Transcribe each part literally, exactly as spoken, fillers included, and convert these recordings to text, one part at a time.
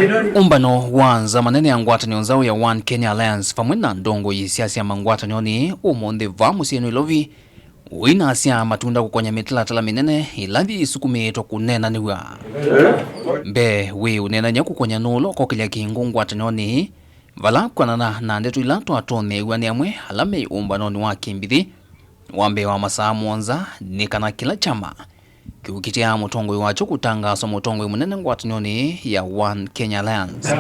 Ũmbano wa nzama nene ya ngwatanĩo nzaũ ya One Kenya Alliance vamwe na ndongoi sya syama ngwatanĩonĩ ũmũnthĩ vaa mũsyĩ Nairobi ũinasya matunda kũkonya mĩtalatala mĩnene ĩla yĩsukumĩĩtwe kũneenanĩw'a. Mbee wĩ ũneenany'a kũkonya nũũ ũla ũkokĩlya kĩngũ ngwatanĩonĩ, vala kwanana na ndeto ila twatoneew'a nĩ amwe ala me ũmbanonĩ wa kĩmbithĩ wa mbee wa masaa mũonza nĩ kana kĩla kyama kĩũkitĩa mũtongoi wakyo kũtangaaswa mũtongoi mũnene ngwatanĩonĩ ya One Kenya Alliance.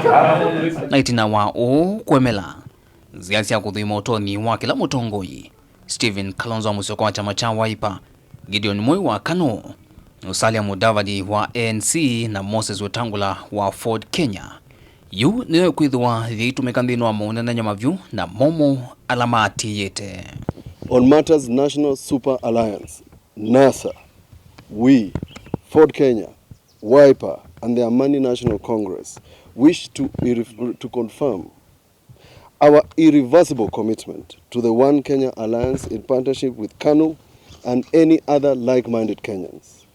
Na ĩtina wa ũu kũemela nzĩa sya kũthũima ũtonyi wa kĩla mũtongoi, Stephen Kalonzo wa mũsyoka wa kyama kya Wiper, Gideon Moi wa KANU, Musalia Mudavadi wa A N C na Moses Wetangula wa Ford Kenya. Yu nĩyo ĩkwĩthĩwa yĩitũmĩka nthĩnĩ wa maũneenany'a mavyũ na momũ ala maatĩĩte. On matters National Super Alliance, NASA, we, Ford Kenya, Wiper, and the Amani National Congress wish to irre-, to confirm our irreversible commitment to the One Kenya Alliance in partnership with KANU and any other like-minded Kenyans.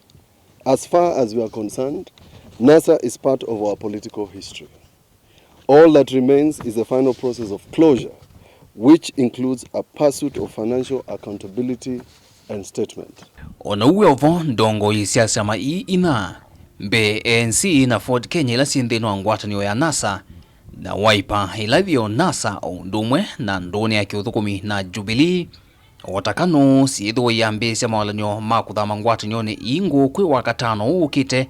As far as we are concerned, NASA is part of our political history. All that remains is the final process of closure, which includes a pursuit of financial accountability and statement. O na ũu wĩ o vo, ndongoi sya syama ii inya, mbee A N C na Ford Kenya ila syĩ nthĩnĩ wa ngwatanĩo ya NASA, na Wiper ĩla ĩvĩ o NASA o ũndũ ũmwe na ndũũnĩ ya kĩũthũkũmi na Jubilee, o ta KANU, syĩthĩwa iyambĩĩsya mawalany'o ma kũthama ngwatanĩonĩ ii ngũũ kwĩ Wakatano ũũ ũkĩte,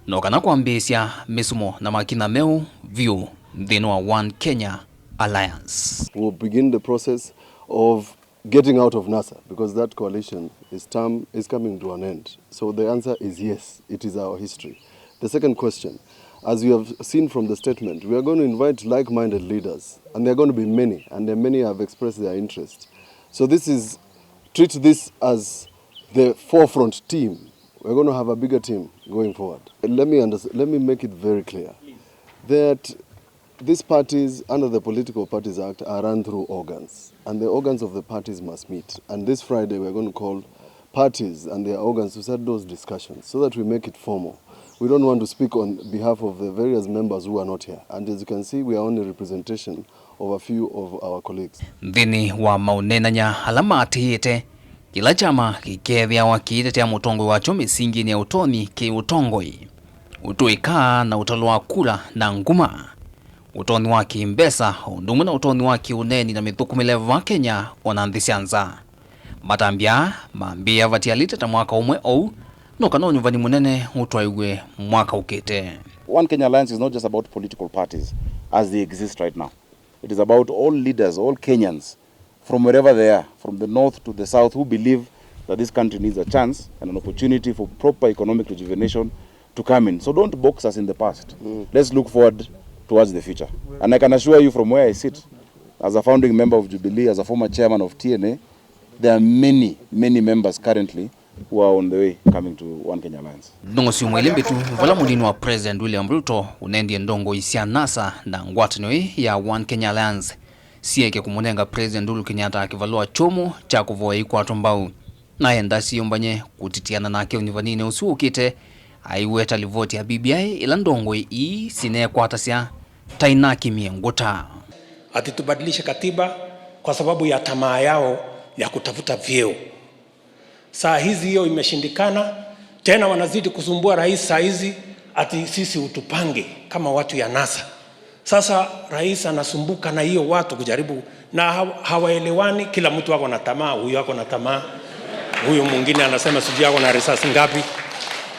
no kana kwambĩĩsya mĩsumo na makinya meũ vyũ nthĩnĩ wa One Kenya Alliance. We'll begin the process of getting out of NASA because that coalition is term, is coming to an end. So the answer is yes, it is our history. The second question, as you have seen from the statement, we are going to invite like-minded leaders, and there are going to be many, and there many have expressed their interest. So this is, treat this as the forefront team. We're going to have a bigger team going forward. Let me unders-, let me make it very clear that these parties under the Political Parties Act are run through organs, and the organs of the parties must meet. And this Friday, we're going to call parties and their organs to start those discussions so that we make it formal. We don't want to speak on behalf of the various members who are not here. And as you can see, we are only representation of a few of our colleagues. Nthĩnĩ wa maũneenany'a ala maatĩĩte, kĩla kyama kĩkeethĩawa kĩitetea mũtongoi wakyo mĩsinginĩ ya ũtonyi kĩ-ũtongoi, ũtũĩka na ũtalo wa kura na nguma, ũtonyi wa kĩ-mbesa, o ũndũ ũmwe na ũtonyi wa kĩ-ũneeni na mĩthũkũmĩle va Kenya o na nthĩ sya nza. Matambya mambĩĩa vatialĩte ta mwaka ũmwe ou, no kana ũnyuvani mũnene ũtwaĩw'e mwaka ũkĩte. One Kenya Alliance is not just about political parties as they exist right now. It is about all leaders, all Kenyans, from wherever they are, from the north to the south, who believe that this country needs a chance and an opportunity for proper economic rejuvenation to come in. So don't box us in the past. Mm. Let's look forward towards the future. And I can assure you from where I sit, as a founding member of Jubilee, as a former chairman of T N A, there are many, many members currently who are on the way coming to One Kenya Alliance. Ndong'o syumwa ilĩ mbĩtu, vala mũnini wa President William Ruto ũnendie ndongoi sya NASA na ngwatanĩo ĩĩ ya One Kenya Alliance syĩke kũmũnenga President Uhuru Kenyatta kĩvalũa kyũmũ kya kũvoya ikwatwa mbau, na enda syĩyũmbany'e kũtitiana nake ũnyuvaninĩ ũsu ũkĩte, aiweta livoti ya B B I ĩla ndongoi ii sinekwatasya ta inakimie ngũta. Ati tubadilishe katiba kwa sababu ya tamaa yao ya kutafuta vyeo. Saa hizi hiyo imeshindikana, tena wanazidi kusumbua rais saa hizi ati sisi utupange kama watu ya NASA. Sasa rais anasumbuka na hiyo watu kujaribu, na ha-, hawaelewani, kila mtu ako na tamaa, huyu ako na tamaa, huyu mwingine anasema sijui ako na risasi ngapi,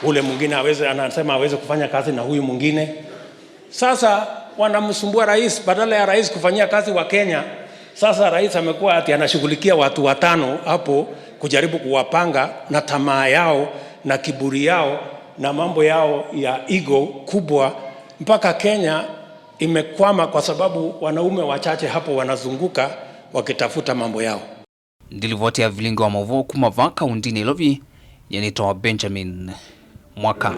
ule mwingine hawezi, anasema hawezi kufanya kazi na huyu mwingine. Sasa wanamsumbua rais, badala ya rais kufanyia kazi wa Kenya, sasa rais amekuwa ati anashughulikia watu watano hapo kujaribu kuwapanga na tamaa yao na kiburi yao na mambo yao ya ego kubwa, mpaka Kenya imekwama kwa sababu wanaume wachache hapo wanazunguka wakitafuta mambo yao. Ndi livoti ya vilingi wa maũvoo kuma vaa kaunti Nairobi, nyie nĩtawa Benjamin Mwaka.